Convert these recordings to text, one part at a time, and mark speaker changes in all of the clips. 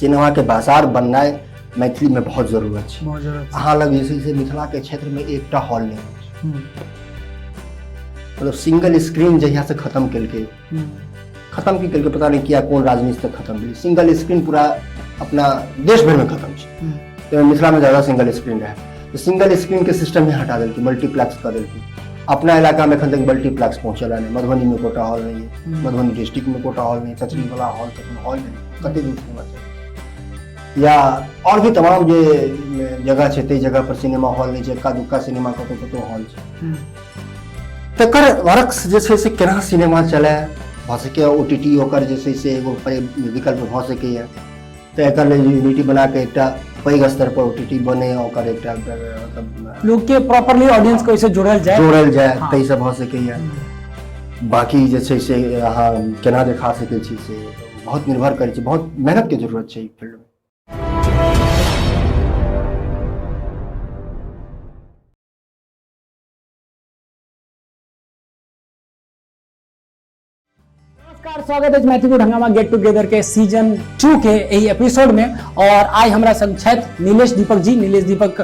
Speaker 1: सिनेमाके बाजार बननाइ मैथिलीमे बहुत जरूरत छै।
Speaker 2: बहुत जरूरत छै।
Speaker 1: अहाँ लग जे छै से मिथिलाके क्षेत्रमे एकटा हॉल नहि अछि। मतलब सिंगल स्क्रीन जहियासँ खतम केलकै, खतम की केलकै पता नहि किया, कोन राजनीति से खतम भेलै। सिंगल स्क्रीन पूरा अपना देश भरिमे खतम छै, ताहिमे मिथिलामे ज्यादा सिंगल स्क्रीन रहै, तऽ सिंगल स्क्रीनके सिस्टम ही हटा देलकै, मल्टीप्लेक्स कऽ देलकै। अपना इलाकामे एखन तक मल्टीप्लेक्स पहुँचल नहि। मधुबनीमे एकोटा हॉल नहि है, मधुबनी डिस्ट्रिक्टमे एकोटा हॉल नहि, चचरीवला हॉल तखन हॉल नहि, कते दूर सिनेमा छै, या आओर भी तमाम जे जगह छै ताहि जगह पर सिनेमा हॉल नहि छै, एक्का दुक्का सिनेमा कतौ कतौ हॉल छै। तकर वरक्स जे छै से केना सिनेमा चलए भऽ सकैए, OTT ओकर जे छै से एगो विकल्प भऽ सकैए। तऽ एकर लेल यूनिटी बना कऽ एकटा पैघ स्तर पर OTT बने, ओकर एकटा मतलब
Speaker 2: लोक के प्रॉपरली ऑडियंस के ओहिसँ जोड़ल जाय,
Speaker 1: जोड़ल जाय, ताहिसँ भऽ सकैए। बाकी जे छै से अहाँ केना देखा सकै छी से बहुत निर्भर करै छै, बहुत मेहनतके जरूरत छै ई फील्डमे।
Speaker 2: नमस्कार, स्वागत है मैथिली हंगामा गेट टुगेदर के सीजन 2 के एहि एपिसोड में। और आइ हमरा संग छथि नीलेश दीपक जी। नीलेश दीपक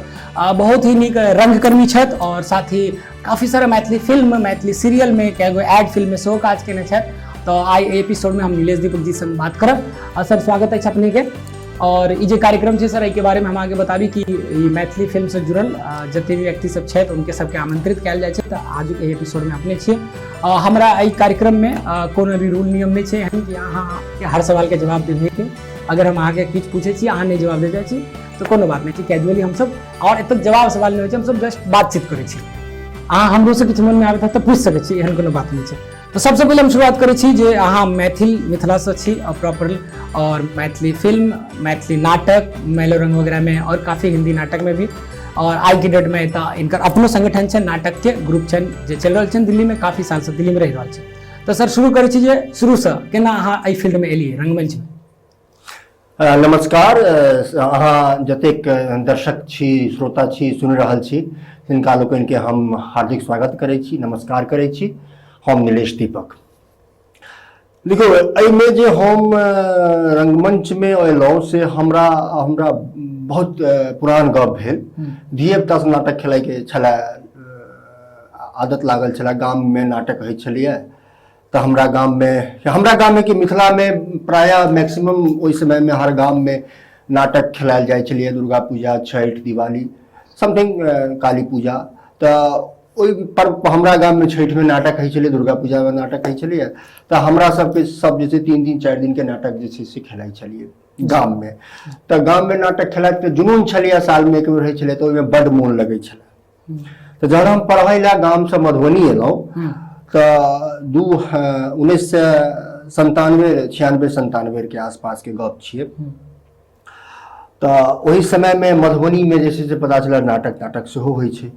Speaker 2: बहुत ही नीक रंगकर्मी छथि और साथ ही काफी सारा मैथिली फिल्म, मैथिली सीरियल में, कए गो एड फिल्म में सेहो काज केने छथि। तो आइ एहि एपिसोड में हम नीलेश दीपक जी संग बात करब। सर, स्वागत अछि अपने के। और ई जे कार्यक्रम छै सर, एहिके बारेमे हम अहाँके बताबी कि ई मैथिली फिल्मसँ जुड़ल जते भी व्यक्ति सब छथि उनके सबके आमंत्रित कयल जाइ छै। तऽ आजुक एहि एपिसोडमे अपने छियै। हमरा एहि कार्यक्रममे कोनो भी रूल नियम नहि छै एहन कि अहाँके हर सवालके जवाब देबहेके। अगर हम अहाँके किछु पूछै छी, अहाँ नहि जवाब दे जाइ छी तऽ कोनो बात नहि छै। कैजुअली हमसब, आओर एतऽ जवाब सवाल नहि होइ छै, हमसब जस्ट बातचीत करै छी। अहाँ हमरोसँ किछु मनमे आबैत तऽ पूछि सकै छी, एहन कोनो बात नहि छै। तऽ सबसँ पहिले हम शुरुआत करै छी जे अहाँ मैथिल मिथिलासँ छी और प्रॉपरली, और मैथिली फिल्म, मैथिली नाटक, मैलोरंग वगैरहमे और काफ़ी हिंदी नाटकमे भी, और आइ के डेटमे एतऽ इनकर अपनो संगठन छनि, नाटकके ग्रुप छनि जे चलि रहल छनि दिल्लीमे, काफ़ी सालसँ दिल्लीमे रहि रहल छै। तऽ सर, शुरू करै छी जे शुरूसँ केना अहाँ एहि फील्डमे एलियै रंगमंचमे?
Speaker 1: नमस्कार, अहाँ जतेक दर्शक छी, श्रोता छी, सुनि रहल छी, तिनका लोकनिके हम हार्दिक स्वागत करै छी, नमस्कार करै छी। हम नीलेश दीपक। देखियौ, एहिमे जे हम रंगमंचमे अयलहुँ से हमरा हमरा बहुत पुरान गप भेल। धियापुतासँ नाटक खेलाइके छलए आदत लागल छलए। गाममे नाटक होइ छलैए तऽ हमरा गाममे कि मिथिलामे प्रायः मैक्सिमम ओहि समयमे हर गाममे नाटक खेलायल जाइ छलैए, दुर्गा पूजा, छठि, दिवाली, समथिंग, काली पूजा। तऽ ओहि पर्व हमरा गाममे छठिमे नाटक होइ छलै, दुर्गा पूजामे नाटक होइ छलैए। तऽ हमरा सबके सब जे छै 3 दिन 4 दिनके नाटक जे छै से खेलाइ छलियै गाममे। तऽ गाममे नाटक खेलाइत तऽ जुनून छलैए, सालमे एक बेर होइ छलै तऽ ओहिमे बड्ड मोन लगै छलै। तऽ जहन हम पढ़ै लए गामसँ मधुबनी एलहुँ तऽ 1997, 96, 97 के आसपासके गप छियै। तऽ ओहि समयमे मधुबनीमे जे छै से पता चलल नाटक ताटक सेहो होइ छै।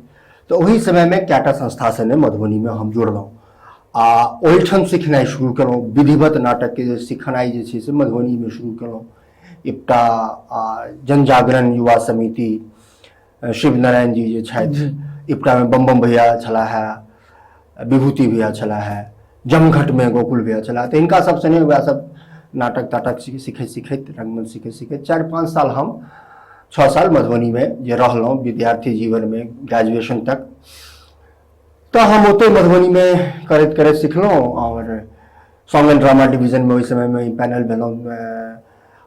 Speaker 1: तऽ ओहि समयमे कएटा संस्था से मधुबनीमे हम जुड़लहुँ आ ओहिठाम सिखनाइ शुरू केलहुँ। विधिवत नाटकके जे सिखनाइ जे छै से मधुबनीमे शुरू केलहुँ। एकटा जनजागरण युवा समिति, शिव नारायण जी जे छथि इप्टामे, बम बम भैया छलाह है, विभूति भैया छलाह है, जमघटमे गोकुल भैया छलाह, तऽ हिनका सब सने वएह सब नाटक ताटक सिखैत सिखैत, रंगमंच सिखैत सिखैत 4-5 साल हम 6 साल मधुबनीमे जे रहलहुँ विद्यार्थी जीवनमे ग्रेजुएशन तक, तऽ हम ओतहि मधुबनीमे करैत करैत सिखलहुँ आओर सॉन्ग एंड ड्रामा डिवीजनमे ओहि समयमे पैनल भेलहुँ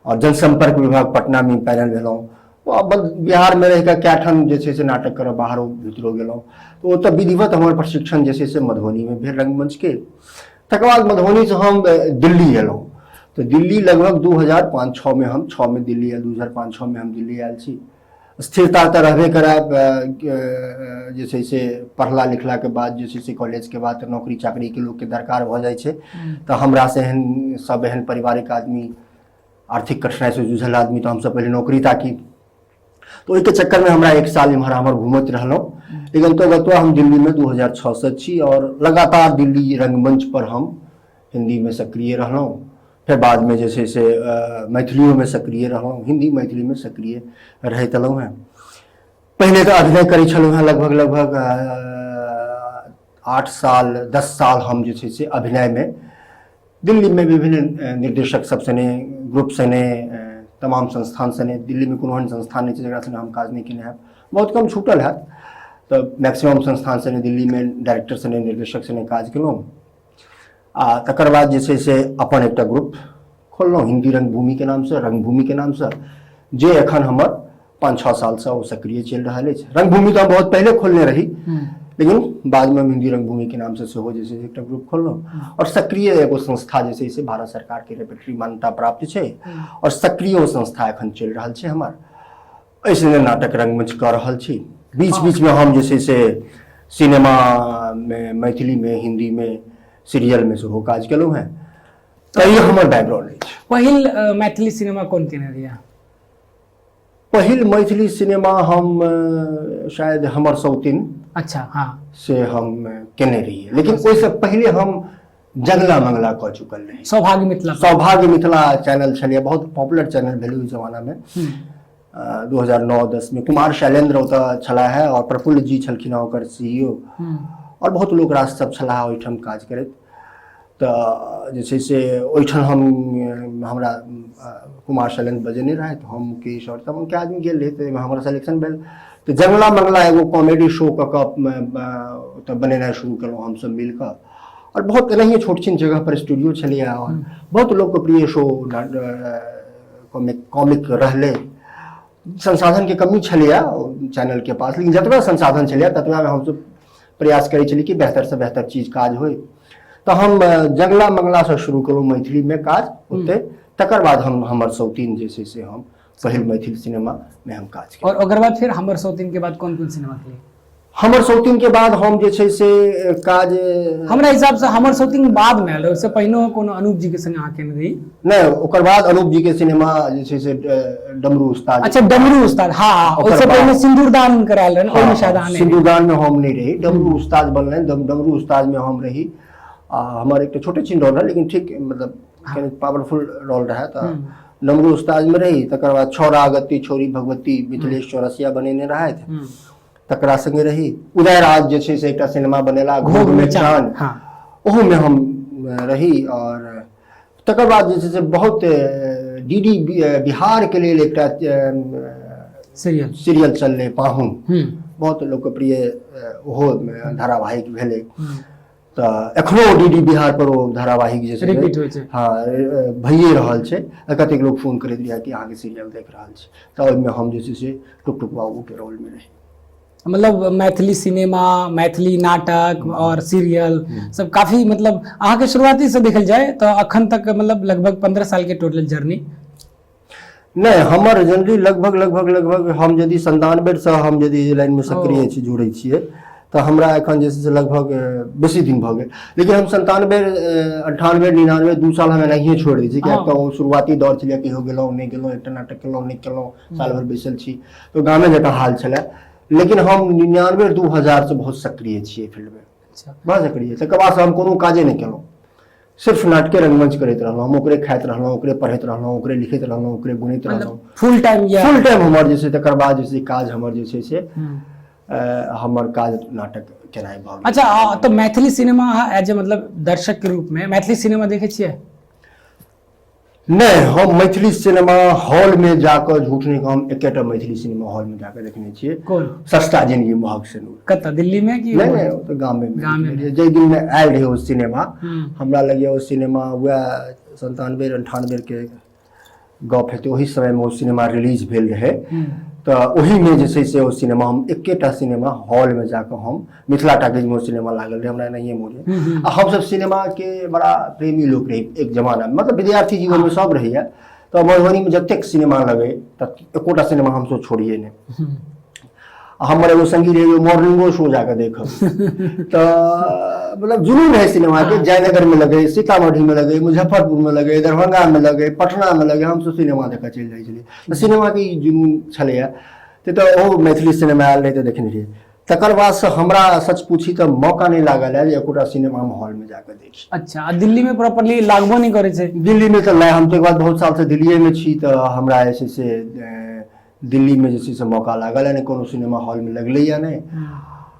Speaker 1: आओर जनसम्पर्क विभाग पटनामे पैनल भेलहुँ। बिहारमे रहि कऽ कए ठाम जे छै से नाटक करऽ बाहरो भीतरो गेलहुँ। तऽ ओतऽ विधिवत हमर प्रशिक्षण जे छै से मधुबनीमे भेल रंगमंचके। तकर बाद मधुबनीसँ हम दिल्ली एलहुँ। तऽ दिल्ली लगभग 2005-6मे हम 6मे दिल्ली आयल, 2005-6मे हम दिल्ली आयल छी। स्थिरता तऽ रहबे करए, जे छै से पढ़ला लिखलाके बाद जे छै से कॉलेजके बाद तऽ नौकरी चाकरीके लोकके दरकार भऽ जाइ छै। तऽ हमरासँ एहन सब एहन पारिवारिक आदमी, आर्थिक कठिनाइसँ जूझल आदमी, तऽ हमसब पहिले नौकरी ताकी। तऽ ओहिके चक्करमे हमरा एक साल इम्हर आम्हर घूमैत रहलहुँ, लेकिन तो हम दिल्लीमे 2006सँ छी आओर लगातार दिल्ली रंगमंच पर हम हिन्दीमे सक्रिय रहलहुँ। फेर बादमे जे छै से मैथिलियोमे सक्रिय रहलहुँ। हिन्दी मैथिलीमे सक्रिय रहैत एलहुँ हेँ। पहिने तऽ अभिनय करै छलहुँ हेँ, लगभग लगभग 8 साल 10 साल हम जे छै से अभिनयमे दिल्लीमे विभिन्न निर्देशक सब सने, ग्रुप सने तमाम संस्थान सने। दिल्लीमे कोनो एहन संस्थान नहि छै जकरा सने हम काज नहि केने हैब, बहुत कम छूटल हैत। तऽ मैक्सिमम संस्थान सने दिल्लीमे डायरेक्टर सने, निर्देशक सने काज केलहुँ। आ तकर बाद जे छै से अपन एकटा ग्रुप खोललहुँ हिंदी रंगभूमिके नामसँ, रंगभूमिके नामसँ, जे एखन हमर 5-6 सालसँ ओ सक्रिय चलि रहल अछि। रंगभूमि तऽ हम बहुत पहिले खोलने रही, लेकिन बादमे हम हिंदी रंगभूमिके नामसँ सेहो जे छै से एकटा ग्रुप खोललहुँ आओर सक्रिय एगो संस्था जे छै से भारत सरकारके रेपेटरी मान्यता प्राप्त छै आओर सक्रिय ओ संस्था एखन चलि रहल छै हमर। एहिसँ नाटक रंगमंच कऽ रहल छी। बीच बीचमे हम जे छै से सिनेमामे, मैथिलीमे, हिन्दीमे, सीरियलमे सेहो काज केलहुँ हेँ। तऽ ई हमर बैकग्राउंड अछि।
Speaker 2: पहिल मैथिली सिनेमा कोन केने रहियै?
Speaker 1: पहिल मैथिली सिनेमा हम शायद हमर सौतिन।
Speaker 2: अच्छा, हाँ।
Speaker 1: से हम केने रहियै, लेकिन ओहिसँ पहिले हम जंगला मंगला कऽ चुकल रही।
Speaker 2: सौभाग्य मिथिला।
Speaker 1: सौभाग्य मिथिला चैनल छलैए, बहुत पॉपुलर चैनल भेलै ओहि जमानामे। 2009-10 में कुमार शैलेंद्र ओतऽ छलाह है आओर प्रफुल्ल जी छलखिन हँ ओकर सीईओ आओर बहुत लोक रास सब छलाह ओहिठाम काज करैत। तऽ जे छै से ओहिठाम हम हमरा कुमार शैलेंद्र बजेने रहथि, हम मुकेश आओर तमाम के आदमी गेल रही। तऽ एहिमे हमर सिलेक्शन भेल। तऽ जंगला मंगला एगो कॉमेडी शो कऽ कऽ ओतऽ बनेनाइ शुरू केलहुँ हमसब मिल कऽ आओर बहुत एनाहिए छोट छिन जगह पर स्टूडियो छलैए आओर बहुत लोकप्रिय शो कॉमिक रहलै। संसाधनके कमी छलैए चैनलके पास, लेकिन जतबा संसाधन छलैए ततबामे हमसब प्रयास करै छलियै कि बेहतरसँ बेहतर चीज काज होइ। तऽ हम जंगला मंगलासँ शुरू केलहुँ मैथिलीमे काज ओतै। तकर बाद हम हमर सौतीन जे छै से हम पहिल मैथिल सिनेमामे हम काज केलहुँ।
Speaker 2: और ओकर बाद फिर हमर सौतीन के बाद कोन कोन सिनेमा केलियै?
Speaker 1: हमर सौतीन के बाद हम जे छै से काज
Speaker 2: हमरा हिसाब से हमर सौतीन बाद में आयल, ओहिसँ पहिनो कोनो अनूप जी के संग अहाँ केने रही?
Speaker 1: नहि, ओकर बाद अनूप जी के सिनेमा जे छै से डमरू उस्ताद।
Speaker 2: अच्छा, डमरू उस्ताद, हाँ हाँ।
Speaker 1: ओकर
Speaker 2: ओहिसँ
Speaker 1: बाद-
Speaker 2: पहिने सिंदूरदान हुनकर आयल रहनि, ओहिमे शायद अहाँ नहि रही।
Speaker 1: सिंदूरदान में हम नहि रही, डमरू उस्ताद बनलनि। डमरू उस्ताद में हम रही आ हमर एकटा छोटे छिन रोल रहै, लेकिन ठीक मतलब कनि पावरफुल रोल रहै। तऽ डमरू उस्ताद में रही। तकर बाद छौरा अगत्ती छौरी भगवती मिथिलेश चौरसिया बनेने रहथि, तकरा संगे रही। उदयराज जे छै से एकटा सिनेमा बनेला घोघ में चान, ओहूमे हम रही। आओर तकर बाद जे छै से बहुत डी डी बिहारके लेल एकटा
Speaker 2: सीरियल
Speaker 1: सीरियल चललै पाहुन, बहुत लोकप्रिय ओहो धारावाहिक भेलै। तऽ एखनो डी डी बिहार पर ओ धारावाहिक जे छै
Speaker 2: रिपीट होइ छै।
Speaker 1: हँ, भइए रहल छै। आ कतेक लोक फोन करैत रहै कि अहाँके सीरियल देख रहल छी। तऽ ओहिमे हम जे छै से टुकटुक बाबूके रोलमे रही।
Speaker 2: मतलब मैथिली सिनेमा, मैथिली नाटक और सीरियल सब काफी, मतलब अहाँके शुरुआती से देखल जाय तऽ अखन तक मतलब लगभग 15 साल के टोटल जर्नी।
Speaker 1: नहि, हमर जनरली लगभग लगभग लगभग हम यदि 97 से हम यदि लाइनमे सक्रिय छी, जुड़ै छियै, तऽ हमरा एखन जे छै से लगभग बेसी दिन भऽ गेल। लेकिन हम 97, 98, 99 2 साल हम एनाहिए छोड़ि दै छी, किएक तऽ ओ शुरुआती दौर छलै, कहियो गेलहुँ नहि गेलहुँ, एकटा नाटक केलहुँ नहि केलहुँ, साल भरि बैसल छी, तऽ गामे जकाँ हाल छलै। लेकिन हम 99 2000 से बहुत सक्रिय छियै फील्डमे। बहुत सक्रिय। तकर बाद हम कोनो काजे नहि केलहुँ, सिर्फ नाटके रंगमंच करैत रहलहुँ। हम ओकरे खाइत रहलहुँ, ओकरे पढ़ैत रहलहुँ, ओकरे लिखैत रहलहुँ, ओकरे गुनैत रहलहुँ।
Speaker 2: फुल टाइम या
Speaker 1: फुल टाइम हमर जे छै, तकर बाद जे छै काज हमर जे छै से हमर काज नाटक केनाइ भऽ गेल।
Speaker 2: अच्छा, तऽ मैथिली सिनेमा अहाँ एज ए मतलब दर्शक के रूप में मैथिली सिनेमा देखै छियै?
Speaker 1: नहि, हम मैथिली सिनेमा हॉलमे जाकऽ, झूठ नहि, हम एकेटा मैथिली सिनेमा हॉलमे जाकऽ देखने छियै।
Speaker 2: कोन?
Speaker 1: सस्ता जिंदगी महग सिनूर।
Speaker 2: कतऽ, दिल्ली में कि?
Speaker 1: नहि नहि, ओ तऽ गामे।
Speaker 2: गामे
Speaker 1: मे जाहि दिनमे आयल रहै ओ सिनेमा, हमरा लगैए ओ सिनेमा वएह 97 98 के गप हेतै, ओहि समयमे ओ सिनेमा रिलीज भेल रहै। तऽ ओहिमे जे छै से ओ सिनेमा हम एकेटा सिनेमा हॉलमे जाकऽ, हम मिथिला टाकीजमे ओ सिनेमा लागल रहै, हमरा एनाहिए मोन यऽ। आ हमसभ सिनेमाके बड़ा प्रेमी लोक रही एक जमानामे, मतलब विद्यार्थी जीवनमे सब रहैए। तऽ मधुबनीमे जतेक सिनेमा लगै तऽ एकोटा सिनेमा हमसभ छोड़िए नहि। आ हमर एगो संगी रहै, मॉर्निंगो शो जाकऽ देखब। तऽ मतलब जुनून रहै सिनेमाके। जयनगरमे लगै, सीतामढ़ीमे लगै, मुजफ्फरपुरमे लगै, दरभंगामे लगै, पटनामे लगै, हमसभ सिनेमा देखऽ चलि जाइ छलियै। तऽ सिनेमाके ई जुनून छलैए। तऽ ओ मैथिली सिनेमा आयल रहै तऽ देखने रहियै। तकर बादसँ हमरा सच पूछी तऽ मौका नहि लागल है जे एकोटा सिनेमा हम हॉलमे जाकऽ देखी।
Speaker 2: अच्छा, आ दिल्ली में प्रॉपरली लागबो नहीं करे छै?
Speaker 1: दिल्लीमे तऽ नहि, हम तऽ एक बात बहुत सालसँ दिल्लीएमे छी, तऽ हमरा जे छै से दिल्लीमे जे छै से मौका लागल है नहि, कोनो सिनेमा हॉलमे लगलैए नहि।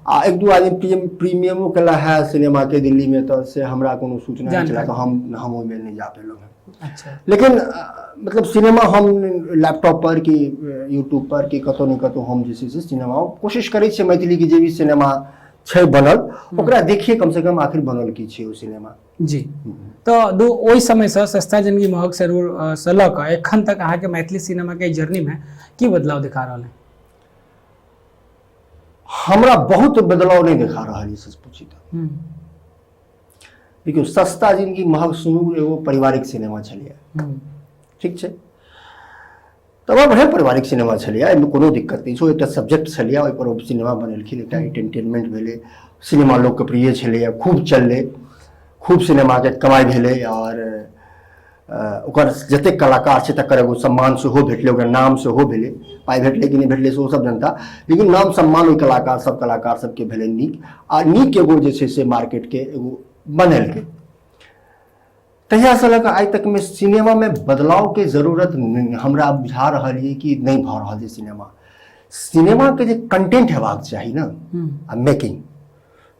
Speaker 1: आ एक दू आदमी प्रीमियमो केला है सिनेमाके दिल्लीमे, तऽ से हमरा कोनो सूचना नहि छलै, तऽ हम ओहिमे नहि जा पेलहुँ हँ।
Speaker 2: अच्छा।
Speaker 1: लेकिन मतलब सिनेमा हम लैपटॉप पर कि यूट्यूब पर कि कतहु ने कतहु हम जे छै से सिनेमा कोशिश करै छियै मैथिलीके जे भी सिनेमा छै बनल ओकरा देखिए कम से कम आखिर बनल की छै ओ सिनेमा।
Speaker 2: जी, तऽ दू ओहि समयसँ सस्ता जिंदगी महग जरूर से लऽ कऽ एखन तक अहाँके मैथिली सिनेमाके जर्नीमे की बदलाव दिखा रहल है?
Speaker 1: हमरा बहुत बदलाव नहि देखा रहल है, सच पूछी तऽ। देखियौ, सस्ता जिंदगी महग सुनू एगो पारिवारिक सिनेमा छलैए, ठीक छै, तऽ बड़ बढ़िआँ पारिवारिक सिनेमा छलैए, एहिमे कोनो दिक्कत नहि छै। एकटा सब्जेक्ट छलैए, ओहिपर ओ सिनेमा बनेलखिन, एकटा एंटरटेनमेंट भेलै, सिनेमा लोकके प्रिय छलैए, खूब चललै, खूब सिनेमाके कमाइ भेलै आओर ओकर जतेक कलाकार छै तकर एगो सम्मान सेहो भेटलै, ओकर नाम सेहो भेलै। पाइ भेटलै कि नहि भेटलै से ओसभ जनता, लेकिन नाम सम्मान ओहि कलाकार सब कलाकार सबके भेलै नीक, आ नीक एगो जे छै से मार्केटके एगो बनेलकै। तहियासँ लऽ कऽ आइ तकमे सिनेमामे बदलावके जरूरत हमरा बुझा रहल यऽ कि नहि भऽ रहल छै। सिनेमाके जे कंटेंट हेबाक चाही ने आ मेकिंग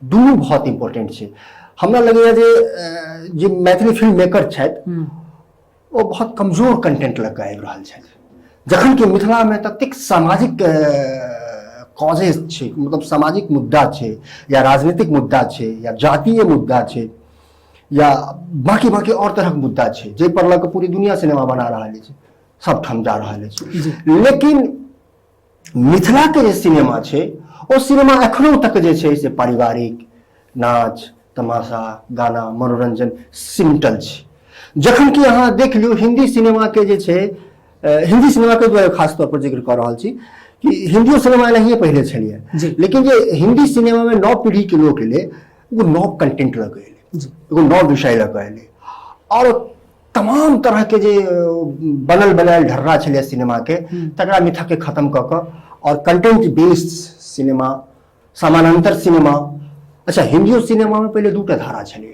Speaker 1: दुनू बहुत इम्पोर्टेंट छै। हमरा लगैए जे जे मैथिली फिल्म मेकर छथि ओ बहुत कमजोर कंटेंट लऽ कऽ आबि रहल छथि, जखन कि मिथिलामे ततेक सामाजिक कॉजेज छै, मतलब सामाजिक मुद्दा छै या राजनीतिक मुद्दा छै या जातीय मुद्दा छै या बाकी बाकी आओर तरहक मुद्दा छै जाहि पर लऽ कऽ पूरी दुनिया सिनेमा बना रहल अछि, सब ठाम जा रहल अछि। लेकिन मिथिलाके जे सिनेमा छै ओ सिनेमा एखनो तक जे छै से पारिवारिक नाच तमाशा गाना मनोरंजन सिमटल छै। जखन कि अहाँ देख लियौ हिंदी सिनेमाके जे छै, हिंदी सिनेमाके दुआरे खास तौर पर जिक्र कऽ रहल छी कि हिंदियो सिनेमा एनाहिए पहिले छलैए, लेकिन जे हिंदी सिनेमामे नव पीढ़ीके लोक एलै ओ नव कंटेंट लऽ कऽ एलै, एगो नव विषय लऽ कऽ एलै आओर तमाम तरहके जे बनल बनायल ढर्रा छलै सिनेमाके तकरा मिथकके खत्म कऽ कऽ आओर कंटेंट बेस्ड सिनेमा, समानांतर सिनेमा। अच्छा, हिंदियो सिनेमामे पहिले दूटा धारा छलै,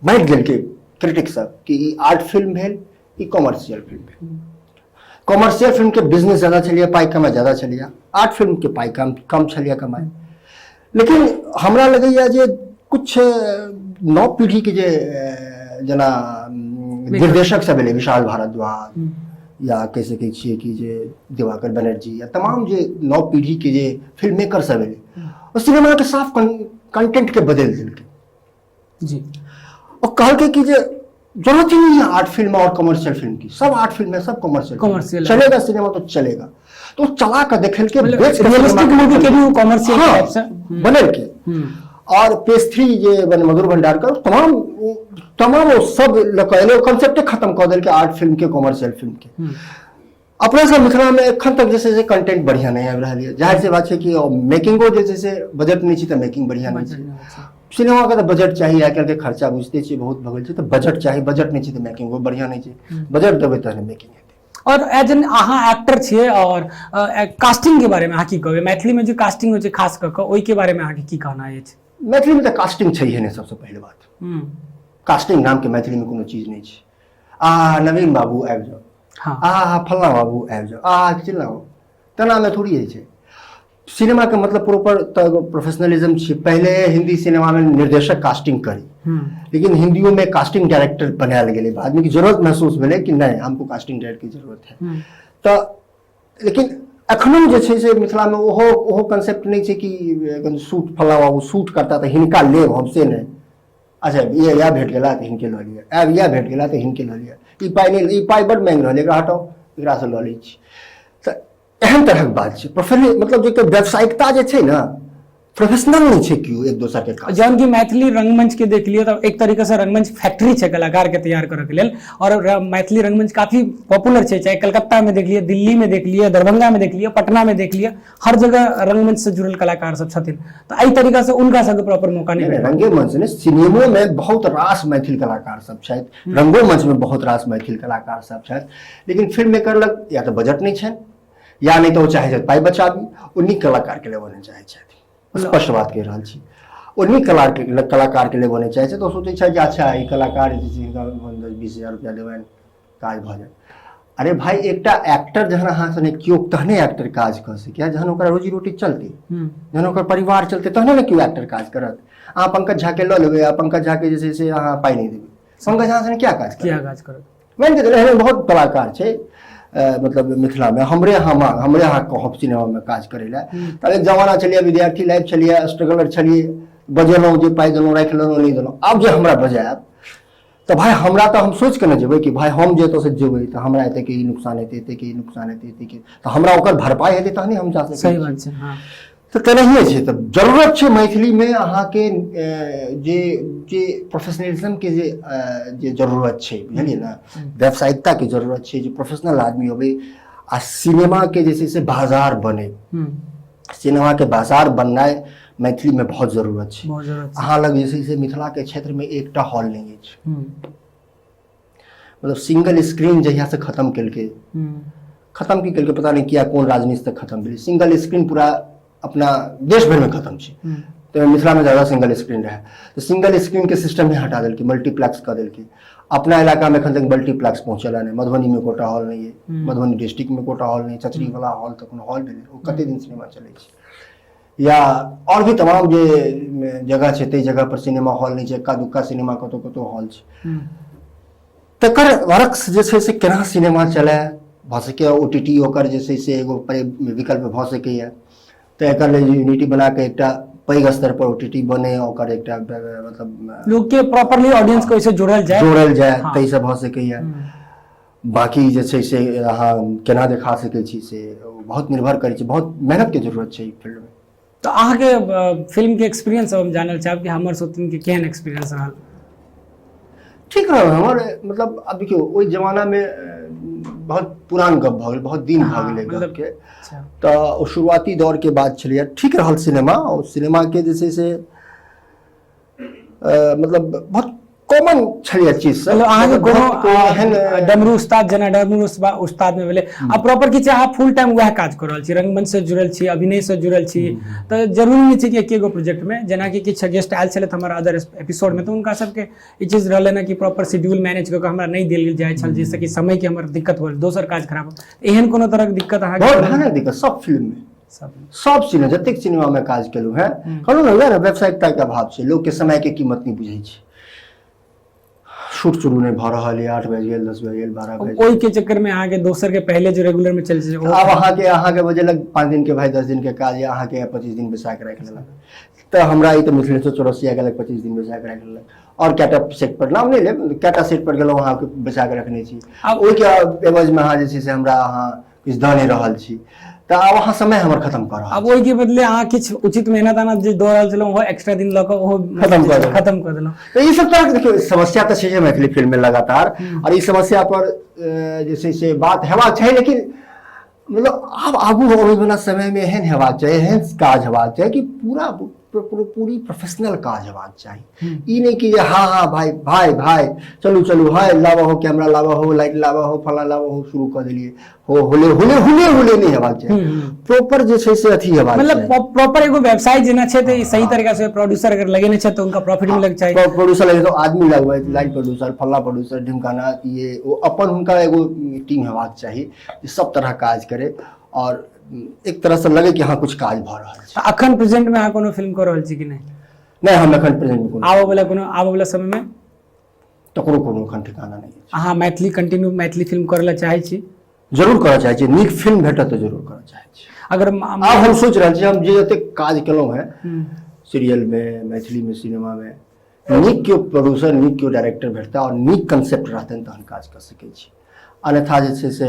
Speaker 1: बाँटि देलकै क्रिटिक सब कि ई आर्ट फिल्म भेल, ई कॉमर्शियल फिल्म भेल। कॉमर्शियल फिल्मके बिजनेस ज़्यादा छलैए, पाइ कमाइ ज़्यादा छलैए, आर्ट फिल्मके पाइ कम कम छलैए कमाइ। लेकिन हमरा लगैए जे कुछ नव पीढ़ीके जे जेना निर्देशक सब एलै, विशाल भारद्वाज या कहि सकै छियै कि जे दिवाकर बनर्जी या तमाम जे नव पीढ़ीके जे फिल्म मेकर सब एलै ओ सिनेमाके साफ कंटेंटके बदलि देलकै
Speaker 2: जी।
Speaker 1: और कहलकै कि जे जरूरत ही नहीं है आर्ट फिल्म और कमर्शियल फिल्म की, सब आर्ट फिल्म है, सब कमर्शियल
Speaker 2: कमर्शियल
Speaker 1: चलेगा सिनेमा तो चलेगा। तो चला कर देखल के
Speaker 2: बेच रियलिस्टिक मूवी के भी कमर्शियल
Speaker 1: हाँ, टाइप से बनल के। और पेज 3 जे बन मधुर भंडारकर तमाम तमाम वो सब लऽ एलै, कॉन्सेप्टे खत्म कऽ देलकै आर्ट फिल्म के, कमर्शियल फिल्म के। अपना सब मिथिला में एखन तक जे छै से कंटेंट बढ़िया नहि आबि रहल यऽ। जाहिर सी बात छै कि मेकिंगो जे छै से बजट नहि छै तऽ मेकिंग बढ़िया नहि छै। सिनेमा के तऽ बजट चाही, आइ काल्हि के खर्चा बुझिते छियै बहुत भऽ गेल छै, तऽ बजट चाही, बजट नहि छै तऽ मेकिंगो बढ़िया नहि छै, बजट देबै तहन मेकिंग हेतै।
Speaker 2: और एज एन अहाँ एक्टर छियै और कास्टिंग के बारे में अहाँ की कहबै? मैथिली में जे कास्टिंग होइ छै खास कऽ कऽ ओहि के बारे में अहाँके की कहना अछि?
Speaker 1: मैथिली में तऽ कास्टिंग छैहे नहि, सबसँ पहिल बात कास्टिंग नाम के मैथिली में कोनो चीज नहि छै। आ नवीन बाबू आबि जाउ,
Speaker 2: हाँ,
Speaker 1: आ फल्लाँ बाबू आबि जाउ, आ चिल्लाँ बाबू, तेनामे थोड़ी होइ छै। सिनेमाके मतलब प्रॉपर तऽ एगो प्रोफेशनलिज्म छै। पहिले हिंदी सिनेमामे निर्देशक कास्टिंग करी, लेकिन हिंदियों में कास्टिंग डायरेक्टर बनायल गेलै बादमे कि जरूरत महसूस भेलै कि नहि हमको कास्टिंग डायरेक्टर की जरूरत है। तऽ लेकिन एखनो जे छै से मिथिलामे ओहो ओहो कंसेप्ट नहि छै कि सूट फल्लाँ बाबू सूट करता तऽ हिनका लेब हम, से नहि। अच्छा इएह भेट गेला तऽ हिनके लऽ लिअ, आब इएह भेट गेला तऽ हिनके लऽ लिअ, ई पाइ नहि, ई पाइ बड्ड माँगि रहल, एकरा हटाउ, एकरासँ लऽ लै छी। तऽ एहन तरहक बात छै। प्रोफेशनल मतलब जे व्यावसायिकता जे छै ने, प्रोफेशनल नहि छै केओ एक दोसर के काज।
Speaker 2: जहन कि मैथिली रंगमंच के देख लियौ तऽ एक तरीका से रंगमंच फैक्ट्री छै कलाकार के तैयार करऽ के लेल, और मैथिली रंगमंच काफी पॉपुलर छै, चाहे कलकत्ता में देख लिअ, दिल्ली में देख लिअ, दरभंगा में देख लिअ, पटना में देख लिअ, हर जगह रंगमंच से जुड़ल कलाकार सब छथिन। तऽ एहि तरीका से उनका सबके प्रॉपर मौका नहि
Speaker 1: भेटल। रंगे मंच ने, सिनेमो में बहुत रास मैथिल कलाकार सब छथि, रंगो मंच में बहुत रास मैथिल कलाकार सब छथि, लेकिन फिल्म मेकर लग या तऽ बजट नहि छनि या नहि तऽ ओ चाहै छथि पाइ बचाबी, ओ नीक कलाकार के लेबऽ नहि चाहै छथि। स्पष्ट बात कहि रहल छी, ओ नीक कलाकार के लेबऽ नहि चाहै छथि। ओ सोचै छथि जे अच्छा ई कलाकार जे छै हिनका 20,000 रुपया देबनि काज भऽ जायत। अरे भाई, एकटा एक्टर जहन अहाँ सने केओ तहने एक्टर काज कऽ सकैए जहन ओकरा रोजी रोटी चलतै, जहन ओकर परिवार चलतै तहने ने केओ एक्टर काज करत। अहाँ पंकज झा के लऽ लेबै आ पंकज झा के जे छै से अहाँ पाइ नहि देबै, पंकज झा सने क्या काज करत?
Speaker 2: किया काज करत?
Speaker 1: मानि कऽ चलू एहन बहुत कलाकार छै, मतलब मिथिलामे हमरे अहाँ मांग, हमरे अहाँ कहब सिनेमामे काज करै लए। तब एक जमाना छलियै, विद्यार्थी लाइफ छलियै, स्ट्रगलर छलियै, बजेलहुँ जे पाइ देलहुँ, राखि लेलहुँ, नहि देलहुँ। आब जे हमरा बजायब तऽ भाय हमरा तऽ हम सोचि कऽ ने जेबै कि भाय हम जे एतऽसँ जेबै तऽ हमरा एतेक ई नुकसान हेतै, एतेक ई नुकसान हेतै, एतेक ई, तऽ हमरा ओकर भरपाइ हेतै तहने हम जा सकै
Speaker 2: सही बात छै। हँ,
Speaker 1: तऽ तेनाहिए छै। तऽ जरूरत छै मैथिलीमे अहाँके जे जे प्रोफेशनलिज्मके जे जे जरूरत छै, बुझलियै ने, व्यावसायिकताके जरूरत छै, जे प्रोफेशनल आदमी होबै आ सिनेमाके जे छै से बाजार बनै। सिनेमाके बाजार बननाइ मैथिलीमे बहुत जरूरत छै।
Speaker 2: बहुत जरूरत छै।
Speaker 1: अहाँ लग जे छै से मिथिलाके क्षेत्रमे एकटा हॉल नहि अछि। मतलब सिंगल स्क्रीन जहियासँ खतम केलकै, खतम की केलकै पता नहि किया, कोन राजनीति से खतम भेलै, सिंगल स्क्रीन पूरा अपना देश भरिमे खतम छै। तऽ मिथिलामे ज्यादा सिंगल स्क्रीन रहै, तऽ सिंगल स्क्रीनके सिस्टम ही हटा देलकै, मल्टीप्लेक्स कऽ देलकै। अपना इलाकामे एखन तक मल्टीप्लेक्स पहुँचल नहि। मधुबनीमे एकोटा हॉल नहि अइ, मधुबनी डिस्ट्रिक्टमे एकोटा हॉल नहि। चचरीवला हॉल तऽ कोनो हॉल भेलै? ओ कते दिन सिनेमा चलै छै? या आओर भी तमाम जे जगह छै ताहि जगह पर सिनेमा हॉल नहि छै, एक्का दुक्का सिनेमा कतहु कतहु हॉल छै। तकर वर्क्स जे छै से केना सिनेमा चलए भऽ सकैए? OTT ओकर जे छै से एगो विकल्प भऽ सकैए। तऽ एकर लेल यूनिटी बना कऽ एकटा पैघ स्तर पर OTT बने, ओकर एकटा मतलब
Speaker 2: लोक के प्रॉपरली ऑडियंस के ओहिसे जोड़ल जाय।
Speaker 1: जोड़ल जाय, ताहिसँ भऽ सकैए। बाकी जे छै से अहाँ केना देखा सकै छी से बहुत निर्भर करै छै। बहुत मेहनतके जरूरत छै ई फील्डमे।
Speaker 2: तऽ अहाँके फिल्म के एक्सपीरियंस हम जानल चाहब कि हमर सौतीन के केहन एक्सपीरियंस रहल?
Speaker 1: ठीक रहल हमर। मतलब आब देखियौ, ओहि जमानामे बहुत पुरान गप भऽ गेल, बहुत दिन भऽ गेलै गपके। तऽ ओ शुरुआती दौरके बात छलैए। ठीक रहल सिनेमा। ओ सिनेमाके जे छै से मतलब बहुत कॉमन छलैए चीज सब।
Speaker 2: मतलब अहाँके
Speaker 1: मतलब
Speaker 2: कोनो
Speaker 1: बहुत कोनो एहन
Speaker 2: डमरू उस्ताद, जेना डमरू उस्ताद मे भेलै, आ प्रॉपर की छै, अहाँ फुल टाइम वएह काज कऽ रहल छी, रंगमंच से जुड़ल छी, अभिनय से जुड़ल छी, तऽ जरूरी नहि छै कि एके गो प्रोजेक्ट मे। जेनाकि किछु गेस्ट आयल छलथि हमर अदर एपिसोड मे, तऽ हुनका सबके ई चीज रहलै ने कि प्रॉपर शेड्यूल मैनेज कऽ कऽ हमरा नहि देल जाइ छल, जाहिसँ कि समय के हमर दिक्कत होल, दोसर काज खराब होल। एहन कोनो तरहक दिक्कत अहाँके?
Speaker 1: बहुत भयानक दिक्कत सब फिल्म मे।
Speaker 2: सब?
Speaker 1: सब सिनेमा, जतेक सिनेमा मे काज केलहुँ हेँ, कहलहुँ ने, वएह ने व्यावसायिकता के अभाव छै। लोकके समय के कीमत नहि बुझै छै। शूट शुरू नहि भऽ रहल यऽ, 8 बाजि गेल, 10 बाजि गेल, 12 बाजि गेल।
Speaker 2: ओहि के चक्कर में अहाँके दोसर के पहले जो रेगुलर में चल छै।
Speaker 1: आब अहाँके बजेलक 5 दिन के, भाई 10 दिन के काज यऽ, अहाँके 25 दिन बैसा के राखि लेलक। तऽ हमरा ई तऽ मिथिलेश्वर चौरसिया गेलक, 25 दिन बैसा के राखि लेलक। आओर कएटा सेट पर नाम नहि लेब, कएटा सेट पर गेलहुँ, अहाँके बैसा के रखने छी,
Speaker 2: आब
Speaker 1: ओहिके एवजमे अहाँ जे छै से हमरा अहाँ किछु दऽ नहि रहल छी, तऽ आब अहाँ समय हमर खतम कऽ रहल।
Speaker 2: आब ओहिके बदले अहाँ किछु उचित मेहनत आना जे दऽ रहल छलहुँ, ओहो एक्स्ट्रा दिन लऽ कऽ ओहो
Speaker 1: खतम कऽ देलहुँ।
Speaker 2: खतम कऽ देलहुँ।
Speaker 1: तऽ ई सब तरहके देखियौ समस्या तऽ छै मैथिली फिल्ममे लगातार, आओर ई समस्या पर जे छै से बात हेबाक चाही। लेकिन मतलब आब आगू अबै वला समयमे एहन हेबाक चाही, एहन काज हेबाक चाही कि पूरा पूरी प्रोफेशनल काज हेबाक चाही। ई नहि कि जे हाँ हाँ भाई भाई भाई चलू चलू, हाय लाबऽ हो कैमरा, लाबऽ हो लाइट, लाबऽ हो फलां, लाबऽ हो, शुरू कऽ देलियै, हो होले होले होले होले नहि हेबाक चाही। प्रॉपर जे छै से अथी हेबाक
Speaker 2: मतलब
Speaker 1: चाही।
Speaker 2: प्रॉपर एगो व्यवसाय जेना छै तऽ ई सही तरीका से प्रोड्यूसर अगर लगेने छै तऽ हुनका प्रॉफिट मिलक चाही।
Speaker 1: प्रोड्यूसर लगे तो आदमी लगबै, लाइट प्रोड्यूसर, फल्ला प्रोड्यूसर, ढिमकाना, ये वो, अपन हुनका एगो टीम हेबाक चाही जे सब तरह काज करे और एक तरह से लगे कि हाँ कुछ काज भऽ रहल छै।
Speaker 2: तऽ अखन प्रेजेंट में अहाँ कोनो फिल्म कऽ रहल छी कि नहि?
Speaker 1: नहि, हम एखन प्रेजेंट में कोनो
Speaker 2: आबऽ वाला, कोनो आबऽ वाला समय में
Speaker 1: तकरो कोनो एखन ठिकाना नहि अछि।
Speaker 2: अहाँ मैथिली कंटिन्यू मैथिली फिल्म करै लए चाहै छी?
Speaker 1: जरूर करऽ चाहै छी। नीक फिल्म भेटत तऽ जरूर करऽ चाहै छी।
Speaker 2: अगर
Speaker 1: आब हम सोचि रहल छी, हम जे जतेक काज केलहुँ हेँ सीरियल में, मैथिली में, सिनेमा में, नीक केओ प्रोड्यूसर, नीक केओ डायरेक्टर भेटता आओर नीक कंसेप्ट रहतनि तहन काज कऽ सकै छी। अन्यथा जे छै से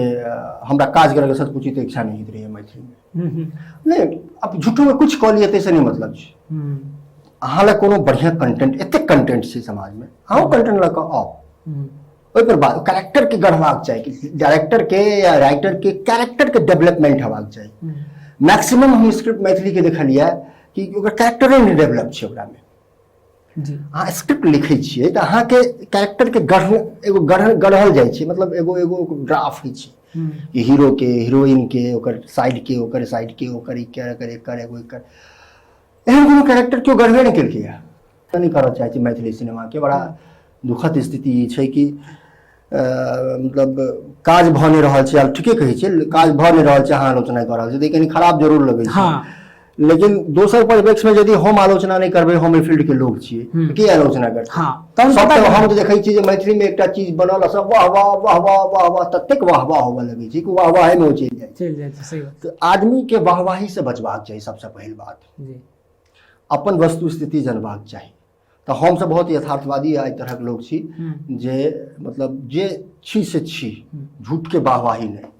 Speaker 1: हमरा काज करैके सच पूछी तऽ इच्छा नहि होइत रहैए मैथिलीमे। नहि, आब झूठोमे किछु कऽ लिअ ताहिसँ नहि मतलब छै। अहाँ लग कोनो बढ़िआँ कंटेंट, एतेक कंटेंट छै समाजमे, अहूँ कंटेंट लऽ कऽ आउ, ओहिपर बात कैरेक्टरके गढ़बाक चाही। डायरेक्टरके या राइटरके कैरेक्टरके डेवलपमेंट हेबाक चाही। मैक्सिमम हम स्क्रिप्ट मैथिलीके देखलियै कि ओकर कैरेक्टरे नहि डेवलप छै ओकरामे।
Speaker 2: जी
Speaker 1: अहाँ स्क्रिप्ट लिखै छियै तऽ अहाँके कैरेक्टरके गढ़ एगो गढ़ गढ़ल जाइ छै, मतलब एगो एगो ग्राफ होइ छै कि हीरोके, हीरोइनके, ओकर साइडके, ओकर साइडके, ओकर एकर एकर एकर एगो एकर एहन कोनो कैरेक्टर केओ गढ़बे नहि केलकै। नहि करऽ चाहै छी मैथिली सिनेमाके। बड़ा दुखद स्थिति ई छै कि मतलब काज भऽ नहि रहल छै, आब ठीके कहै छियै, काज भऽ नहि रहल छै, अहाँ आलोचना कऽ रहल छी, तऽ ई कनि खराब जरूर लगै छै। लेकिन दोसर परिप्रेक्ष्य में यदि हम आलोचना नहि करबै, हम एहि फील्ड के लोग छियै, तऽ के आलोचना करतै?
Speaker 2: तहन
Speaker 1: सब
Speaker 2: पता
Speaker 1: तऽ
Speaker 2: केना?
Speaker 1: हम तऽ देखै छियै जे मैथिली में एकटा चीज बनल आ सब वाह वाह वाह वाह वाह वाह, ततेक वाह वाह होबऽ लगै छै कि वाह वाहे में ओ चलि जाइ छै।
Speaker 2: चलि जाइ छै, सही बात।
Speaker 1: तऽ आदमी के वाहवाही से बचबाक चाही सबसँ पहिल बात। अपन वस्तु स्थिति जनबाक चाही। तऽ हमसब बहुत यथार्थवादी एहि तरहक लोक छी जे मतलब जे छी से छी, झूठ के वाहवाही नहि।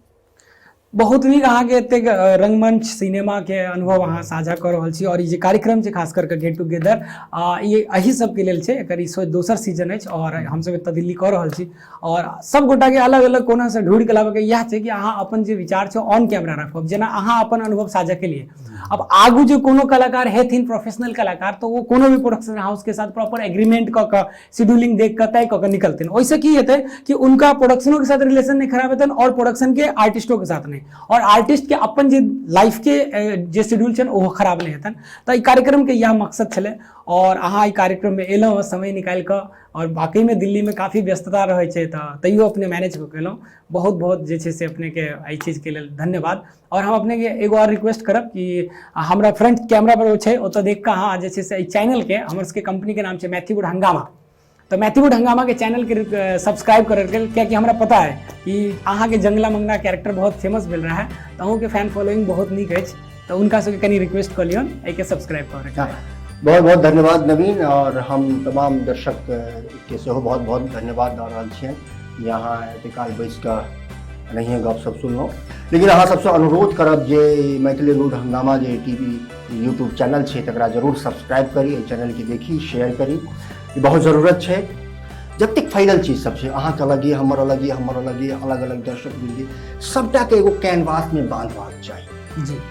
Speaker 2: बहुत नीक, अहाँके एतेक रंगमंच सिनेमा के अनुभव अहाँ साझा कऽ रहल छी और ई जे कार्यक्रम छै खास करके गेट टुगेदर, ई एही सबके लेल छै। एकर ई दोसर सीजन अछि और हमसब एतऽ दिल्ली कऽ रहल छी और सब गोटा के अलग अलग कोना से ढूँढि के लाबऽ के इएह छै कि अहाँ अपन जे विचार छै ऑन कैमरा राखब। जेना अहाँ अपन अनुभव साझा केलियै, अब आगू जे कोनो कलाकार हेथिन प्रोफेशनल कलाकार, तऽ ओ कोनो भी प्रोडक्शन हाउस के साथ प्रॉपर एग्रीमेंट कऽ कऽ शेड्यूलिंग देख कऽ तय कऽ कऽ निकलथिन। ओहिसँ की हेतै कि उनका प्रोडक्शनों के साथ रिलेशन नहीं खराब हेतनि और प्रोडक्शन के आर्टिस्टों के साथ नहीं, और आर्टिस्ट के अपन जे लाइफ के जे शेड्यूल छनि ओहो खराब नहीं हेतनि। तऽ ई कार्यक्रम के इएह मकसद छलै और अहाँ एहि कार्यक्रम में एलहुँ समय निकालि कऽ और वाकई में दिल्ली में काफ़ी व्यस्तता रहै छै तऽ तैयो अपने मैनेज कऽ केलहुँ। बहुत बहुत जे छै से अपनेके एहि चीजके लेल धन्यवाद। और हम अपनेके एगो और रिक्वेस्ट करब कि हमरा फ्रंट कैमरा पर ओ छै, ओतऽ देख कऽ अहाँ जे छै से एहि चैनलके, हमर सबके कंपनीके नाम छै मैथीवुड हंगामा, तऽ मैथीवुड हंगामाके चैनलके सब्सक्राइब करैके लेल, कियाकि हमरा पता है कि अहाँके जंगला मंगला कैरेक्टर बहुत फेमस भेल रहा है, तऽ अहूँके फैन फॉलोइंग बहुत नीक अछि, तऽ हुनका सबके कनि रिक्वेस्ट कऽ लियौन एहिके सब्सक्राइब करैके।
Speaker 1: बहुत बहुत धन्यवाद नवीन, और हम तमाम दर्शक के सेहो बहुत बहुत धन्यवाद दऽ रहल छियनि जे अहाँ एते काल बैस कऽ एनाहिए गपशप सुनलहुँ। लेकिन अहाँ सबसँ अनुरोध करब जे मैथिली रूड हंगामा जे टी वी यूट्यूब चैनल छै तकरा जरूर सब्सक्राइब करी, एहि चैनलके देखी, शेयर करी, ई बहुत जरूरत छै। जतेक फैलल चीज सब छै, अहाँके अलग यऽ, हमर अलग यऽ, हमर अलग यऽ, अलग अलग दर्शक वृन्द, सबटाके एगो कैनवासमे बांधबाक चाही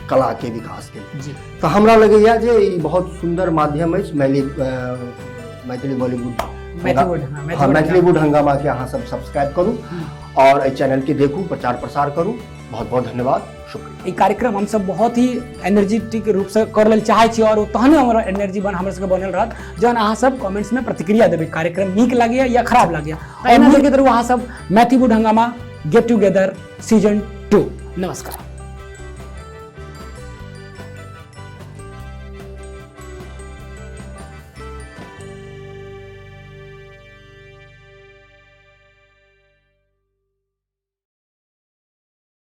Speaker 1: कलाके विकासके लेल। तऽ हमरा लगैए जे ई बहुत सुन्दर माध्यम अछि मैथिली बॉलीवुड,
Speaker 2: मैथिलीवुड, हाँ,
Speaker 1: हाँ,
Speaker 2: मैथिलीवुड
Speaker 1: मैथिलीवुड हंगामा के अहाँ सब सब्सक्राइब करू और एहि चैनल के देखू, प्रचार प्रसार करू। बहुत बहुत धन्यवाद, शुक्रिया।
Speaker 2: ई कार्यक्रम हम सब बहुत ही एनर्जेटिक रूप से कर लेल चाहै छी और तहने हमर एनर्जी हमर सबके बनल रहत जहन अहाँ सब कमेंट्स में प्रतिक्रिया देबै, कार्यक्रम नीक लागैया या खराब लागैया। एना देखैत रहू अहाँ सब मैथिलीवुड हंगामा गेट टुगेदर सीजन 2। नमस्कार।